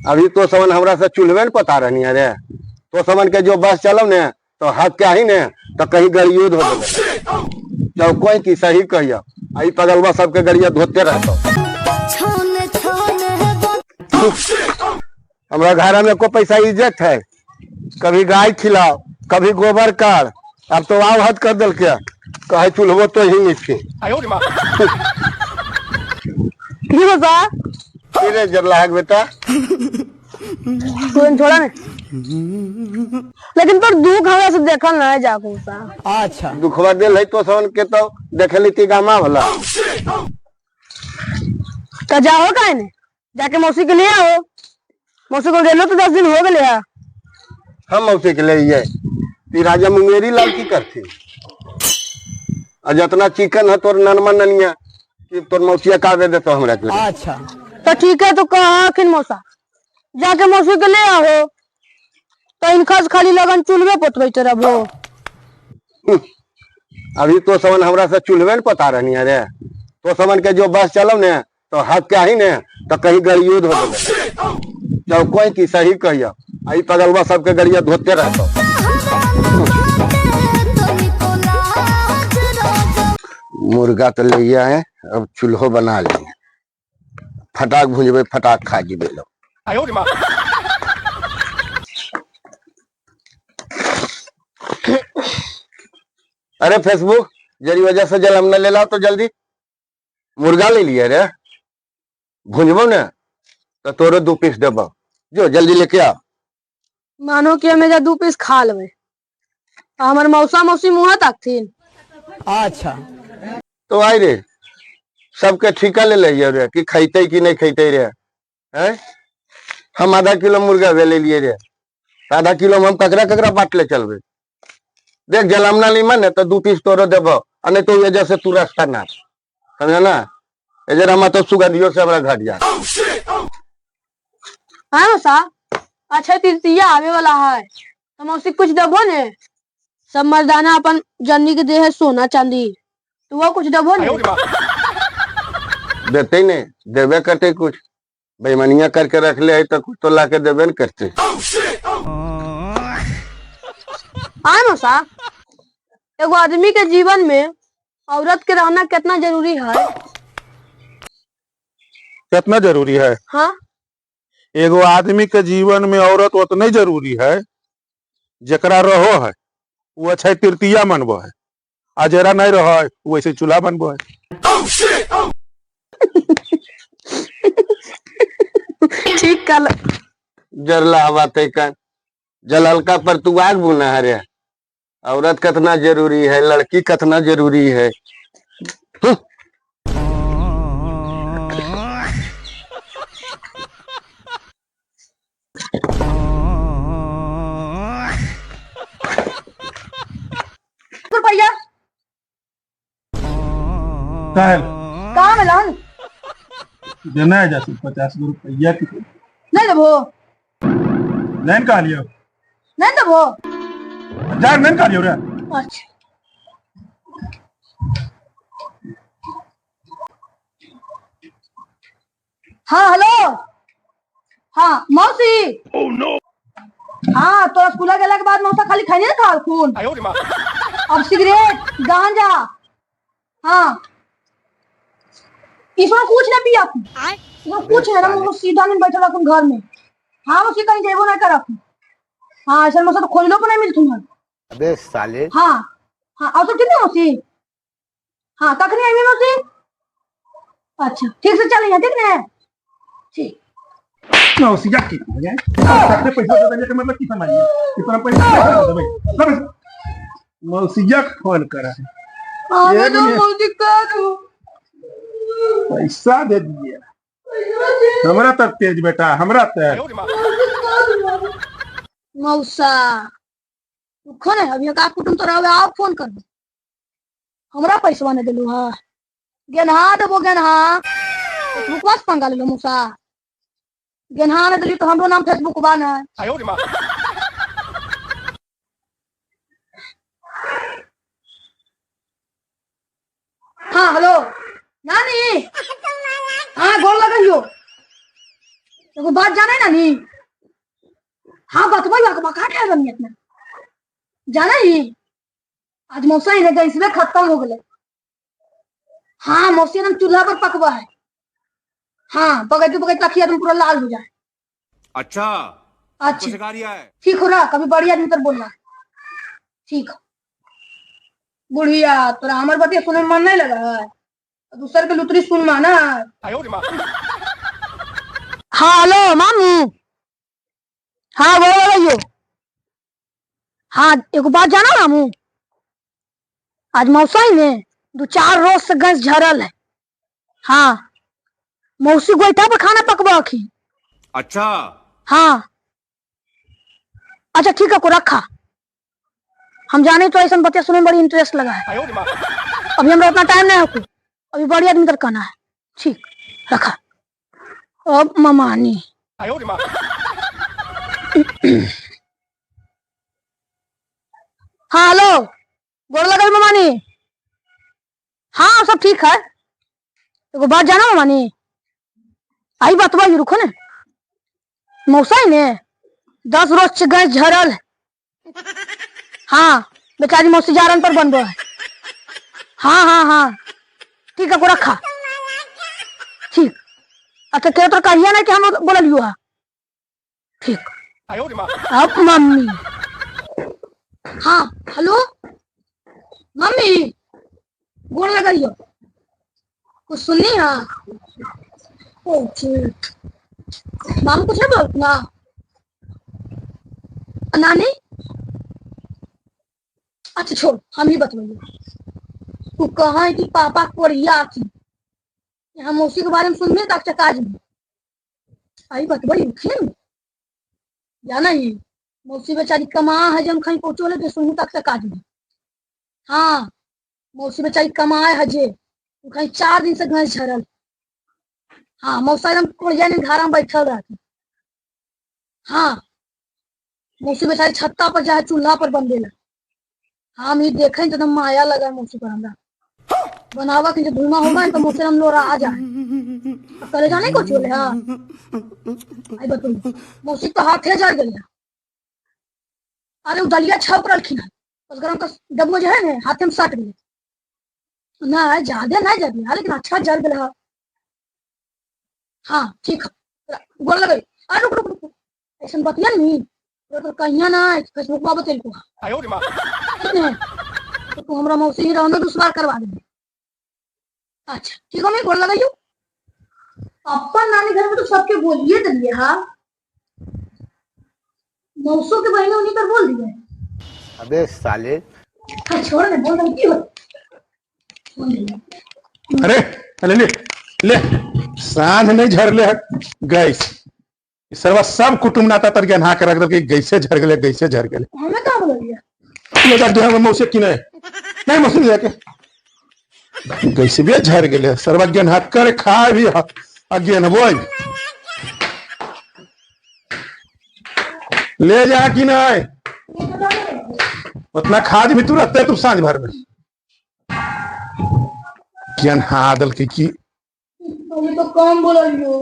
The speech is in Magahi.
अभी तो समन हमरा से चूल्हे न पता रहनी है रे। तो समन के जो बस चलो ने तो हाथ के आई ने तो कहीं गड़ियो धो देबे। जब कोई की सही कहियो, आई पगलवा सबके गड़िया धोते रहतो। हमरा घर में को पैसा इज्जत है, कभी गाय खिलाओ कभी गोबर कर, अब तो आव हद कर दिल के कहे चूल्हो तो ही नहीं। की बता रे जरलाहक बेटा तू छोड़ा ने, लेकिन पर दुख हमरा से देखल नहीं जाको सा। अच्छा दुखवा दिल है तो सन के तो देखे ली गामा वाला। तो जाओ काहे ने, जाके मौसी के लिए आओ। मौसी को गेलो तो 10 दिन हो गए है। हम मौसी के लिए ती राजा मुंगेरी लाल की करती, और जितना चिकन है तोर ननमा ननिया कि तोर मौसिया का दे देतो हमरा के। अच्छा तो ठीक है, तो कहा खिन मौसा जाके मौसी के ले आओ। तो इनका से खाली लगन चूल्हे पोतबे रहबो। अभी तो समन हमरा से चूल्हे न पता रहनी है रे। तो समन के जो बस चलो ने तो हाथ के आई ने तो कहीं गड़ियो धो देबे। जब कोई की सही कहियो, आई पगलवा सबके गड़िया धोते रहतो। मुर्गा तो ले आए, अब चूल्हो बना लिए, फटाक भुंजबे फटाक खा जीबे लोग। अरे फेसबुक जरी वजह से जल हमने ले लाओ तो जल्दी मुर्गा ले लिए रे, भुंजबो ने तो तोरो 2 पीस देबो, जो जल्दी लेके आओ। मानो कि हमें जा 2 पीस खा लेबे, हमर मौसा मौसी मुँह ताकथिन। अच्छा तो आई रे सबके ठीका ले ले रे कि खैते कि नहीं खैते रे हैं। हम आधा किलो मुर्गा ले लिए रे, आधा किलो में हम ककरा ककरा बांट ले चलबे। देख जलामना लीमा ने तो 2 पीस तोरो देबो, आ नहीं तो ये जैसे तू रास्ता ना समझा ना, एजर हम तो सुगंधियों से हमरा घट जा। हाँ मौसा, अच्छा तृतीया आवे वाला है तो मौसी कुछ देबो ने? सब मर्दाना अपन जन्नी के दे है सोना चांदी, तो वो कुछ देबो ने? देते नहीं, देबे करते कुछ बेईमानिया करके रख ले है तो कुछ तो ला के देबे न करते। हाँ मौसा, एगो आदमी के जीवन में औरत के रहना कितना जरूरी है? कितना जरूरी है? हाँ, एगो आदमी के जीवन में औरत उतने जरूरी है जकरा रहो है वो अच्छा तृतीया मनबो है, आ जरा नहीं रहो है वो ऐसे चूल्हा बनबो है। ठीक कल जरला हवा तैका जलहलका पर तू आग बुना है रे। औरत कितना जरूरी है, लड़की कितना जरूरी है। रुपया कहाँ मिला? देना है जैसे 50 रुपया की नहीं देबो। नहीं कहा लियो, नहीं देबो जा नहीं कहा लियो रे। अच्छा हाँ हेलो, हाँ मौसी। oh, no. हाँ तो स्कूल गेला के बाद मौसा खाली खाने खाल खून, अब सिगरेट गांजा, हाँ इसमें कुछ ना पिया, इसमें कुछ है ना, सीधा नहीं बैठल रखूं घर में। हाँ मौसी कहीं जेबो नहीं कर, हाँ ऐसा मौसा तो खोजलो पर नहीं मिलथुन। अबे साले। हाँ हाँ और सब ठीक है मौसी? हाँ कखनी आएंगे मौसी? अच्छा ठीक से चलेंगे, ठीक ना? ठीक। मौसी जा की हो जाए पैसा दे देने के मतलब की समझिए इतना पैसा दे देबे। मौसी जा फोन करा है, ये मौसी का दो पैसा दे दिए हमरा तर तेज बेटा हमरा तर। मौसा रुको ने, अभी का कुटुम तो रहे आप फोन कर दो, हमरा पैसा ने देलू। हां गेनहा देबो गेनहा, फेसबुकवा से पंगा लेलो मौसा, गेनहा ने देली तो हमरो नाम फेसबुकवा ने। हाँ हेलो नानी, हाँ गोर लगइयो। एगो बात जाने ना नी? हाँ बतबो बका के आदमी इतना जाने ही। आज मौसा ही गैसवे खत्म हो गए। हाँ मौसी एकदम चूल्हा पर पकवा है। हाँ पकड़ते पकड़ते अखिया एकदम पूरा लाल हो जाए। अच्छा अच्छा सिखा रिया है। ठीक हो रहा, कभी बड़ी आदमी तर बोलना ठीक। बुढ़िया तोरा हमर बतिया सुने में मन नहीं लगा है, दूसर के लुतरी सुन माना। हाँ हेलो मामू। हाँ बोलो बोलो। हाँ एगो बात जाना मामू, आज मौसा ही ने 2-4 रोज से गैस झरल है। हाँ मौसी गोईठा पर खाना पकवा अखी। अच्छा हाँ अच्छा ठीक है को रखा। हम जाने तो ऐसा बतिया सुने में बड़ी इंटरेस्ट लगा है। अभी हमरा उतना टाइम नहीं है, अभी बड़ी आदमी तक कहना है। ठीक रखा। अब ममानी। हाँ हेलो गोर लगल ममानी। हाँ सब ठीक है। एगो बात जाना ममानी, आई बात भाई रुको ने। मौसा ही ने 10 रोज से गैस झरल है। हाँ बेचारी मौसी जारन पर बनबो है। हाँ हाँ हाँ ठीक है को रखा। ठीक अच्छा के तो कहिया ना कि हम बोललियो है। ठीक अब मम्मी। हाँ हेलो मम्मी गोड़ लगाइयो। कुछ सुननी? हाँ ओ ठीक। माम कुछ है बोल ना नानी? अच्छा छोड़ हम ही बतवाइए। तू कहा है कि पापा कोरिया थी, यहाँ मौसी के बारे में सुनने तक चकाज में आई बतवाई जाना ही। मौसी बेचारी कमा है जब कहीं पहुंचो ले तो सुनू तक चकाज में। हाँ मौसी बेचारी कमाए है जे कहीं 4 दिन से घास झरल। हाँ मौसा एकदम कोरिया ने घर में बैठल रहती। हाँ मौसी बेचारी छत्ता पर जाए चूल्हा पर बंदेला। हाँ हम ये देखें तो एकदम माया लगा मौसी पर हमरा। बनावा के जब धुआं होगा तो मौसी हम लोरा आ जाए करे जाने को चोले। हाँ आई बताओ मौसी तो हाथे जल गया। अरे वो दलिया छाप रखी है बस गरम का डब्बो जो है ना हाथे में सट गए ना, ज्यादा नहीं जल गया लेकिन अच्छा जल गया। हाँ ठीक गोल लगे। अरे रुक रुक रुक ऐसा बतिया नहीं तो कहिया ना फेसबुक पर बतेल को तो तू हमरा मौसी ही रहने दुश्वार करवा दे। अच्छा ठीक है मैं गोल लगाइयो। अपन नानी घर में तो सबके बोलिए दिए। हाँ मौसों के बहने उन्हीं पर बोल दिए। अबे साले हाँ छोड़ ने बोल दे क्यों। अरे ले ले ले सांझ नहीं झरले है गैस सरवा सब कुटुंब नाता तर के नहा के रख दे गैसे झर गेले गैसे झर गेले। हमें का बोल दिया ले जा दे मौसी की नहीं नहीं मौसी जाके गैसे भी झर गेले सरवा ज्ञान हाथ करे खा भी अज्ञान बोल ले जा कि नहीं उतना खाद भी तू रखते तू सांझ भर में ज्ञान हादल की तो कम बोलियो।